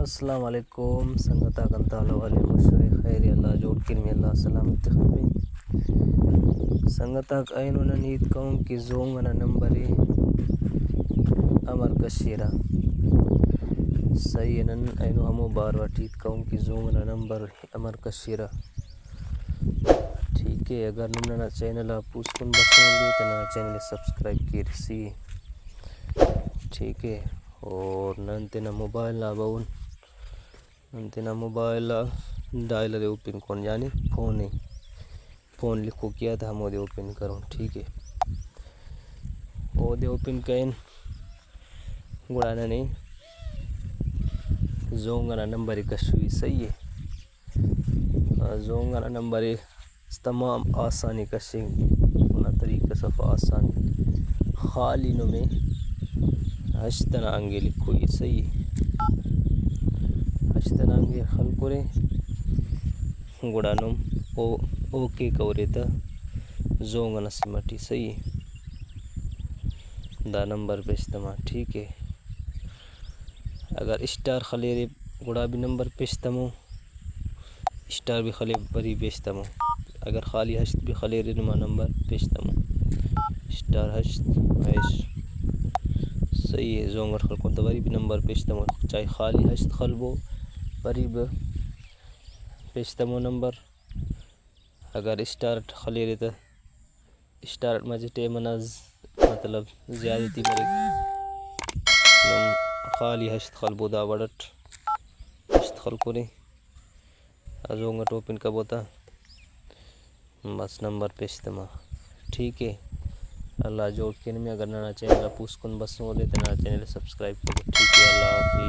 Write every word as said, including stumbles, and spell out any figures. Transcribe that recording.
السلام علیکم سنگتاک، انت حال احوال ءِ؟ وش ارے، خیر ءِ؟ اللہ جوڑ کن میں، اللہ سلامت تخپے۔ سنگتاک، اینو نن ہیت کہون کہ زونگ ئنا نمبر ءِ امر کشرہ۔ صحیح ءِ، نن اینو ہمو بارو ٹی ہیت کہون کہ زونگ ئنا نمبر امر کشرہ۔ ٹھیک ءِ، اگر نم ننا چینل آ پوسکن بسنے دے تو ننا چینل ءِ سبسکرائب کیر، صحیح ءِ۔ ٹھیک ءِ، اور نن تینا موبائل آ بہون، نن تینا موبائل آ ڈائلر ءِ اوپن کون، یعنی فون ءِ، فون لکھوک ءِ آ تہ ہمودے اوپن کرون۔ ٹھیک ءِ، اودے اوپن کرین، گڑا ننے زونگ ئنا نمبر ءِ کشوئی، صحیح ءِ۔ آ، زونگ ئنا نمبر ءِ تمام آسانی کشنگ نا طریقہ صفا آسان ءِ۔ خالی نمے ہشت ئنا انگے لکھوئی ءِ، صحیح ءِ۔ ہشت ئنا انگے خلکرے، گڑا نم او، اوکے کرے تہ زونگ ئنا سم ٹی، صحیح ءِ۔ دا نمبر پیش تما، ٹھیک ءِ۔ اگر اسٹار خلیرے گڑا بھی نمبر پیش تمو، اسٹار بھی خلے وری پیش تمو۔ اگر خالی ہشت بھی خلیرے نما نمبر پیش تمو۔ اسٹار ہشت ہیش۔ صحیح ءِ، زونگ اٹ خلکون تہ وری بھی نمبر پیش تمو۔ چاہے خالی ہشت خلبو، وری بھی پیش تمو نمبر۔ اگر اسٹار اٹ خلیرے تہ اسٹار اٹ مچہ ٹائم ئنا ز-، مطلب زیادتی مریک۔ نم خالی ہشت خلبو دا وڑ اٹ۔ ہشت خلکرے۔ زونگ اٹ اوپن کبو تا۔ بس نمبر پیش تما۔ ٹھیک ءِ۔ اللہ جوڑ کن میں، اگر ننا چینل آ پوسکن بسنے دے تو ننا چینل سبسکرائب کبو۔ ٹھیک ءِ، اللہ حافظ۔